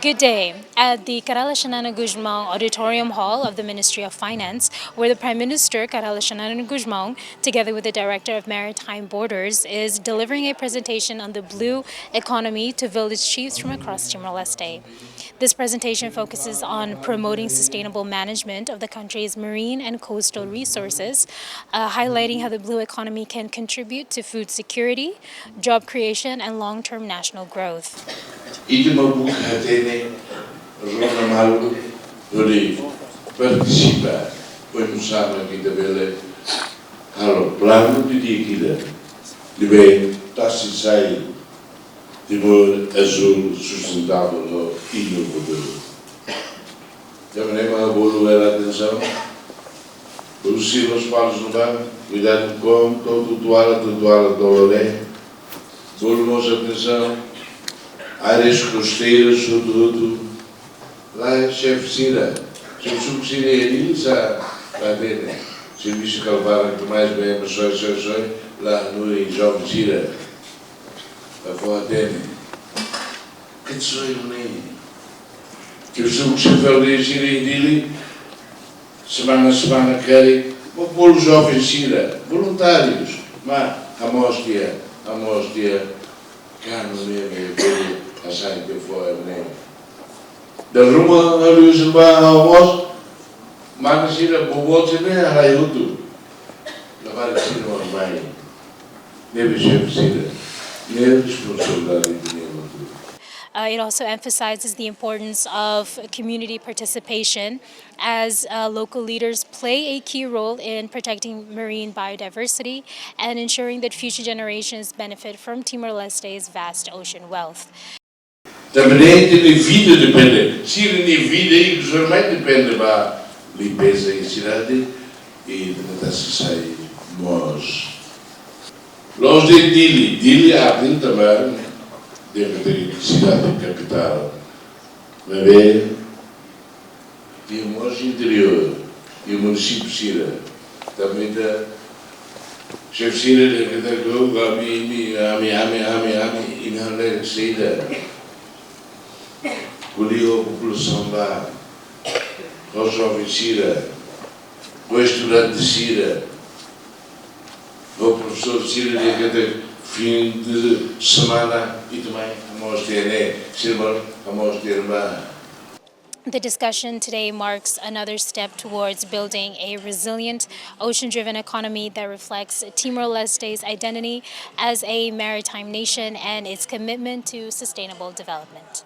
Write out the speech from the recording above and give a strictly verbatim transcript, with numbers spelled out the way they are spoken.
Good day. At the Kay Rala Xanana Gusmão Auditorium Hall of the Ministry of Finance, where the Prime Minister, Kay Rala Xanana Gusmão, together with the Director of Maritime Borders, is delivering a presentation on the blue economy to village chiefs from across Timor-Leste. This presentation focuses on promoting sustainable management of the country's marine and coastal resources, uh, highlighting how the blue economy can contribute to food security, job creation, and long-term national growth. Ita mak buka hatene rona malu hodi partisipa, oinsá mak ita bele halo planu didi'ak ida ne'ebé tasi sai Timor Azul sustentável no inovadór. Tanba ne'e mak bolu hela atensaun, bolu sira mós palus no bá, kuidadu kona-ba to'o tuala, to'o tuala, to'o loré. Bolu mós atensaun, áreas kosteiras, hotu-hotu. Lae, xefe sira, servisu sira iha Dili sá la hatene. Servisu kalbara ke mais bem, mas só, só, só, la no joven sira. La fó hatene. Ke soi ne'e. Ke su se fel de sira iha Dili. Semana, semana kari, mak bolu joven sira, voluntárius, mak hamoos tiha, hamoos tiha, kanu ne'e, ne'e, bele hasai tiha fó ne'e. Dala ruma, halo uza ba hamoos, mana sira boboot ne'e, halai hotu. Labarik sira mak mai. Ne'ebé xefe sira, ne'e responsabilidade ida-ne'e mak. Uh, it also emphasizes the importance of community participation as, uh, local leaders play a key role in protecting marine biodiversity and ensuring that future generations benefit from Timor-Leste's vast ocean wealth. Tanba ne'e ita nia vida depende, sira-nia vida i sira mai depende ba limpeza iha sidade, i ita tasi sai moos. La'ós de'it Dili, Dili atin tanba de'it sidade kapitál. Maibé iha mós interiór, iha munisípiu sira. Tanba ita, xefe sira dehan katak, ami, ami, ami, ami, ami, imi halo saida. Ko'alia ho populasaun ba, ho joven sira, ho estudante sira, ho profesór sira dehan katak fim de semana ita mai hamoos tiha ne'e, sira mai hamoos tiha ne'ebá. The discussion today marks another step towards building a resilient, ocean-driven economy that reflects Timor-Leste's identity as a maritime nation and its commitment to sustainable development.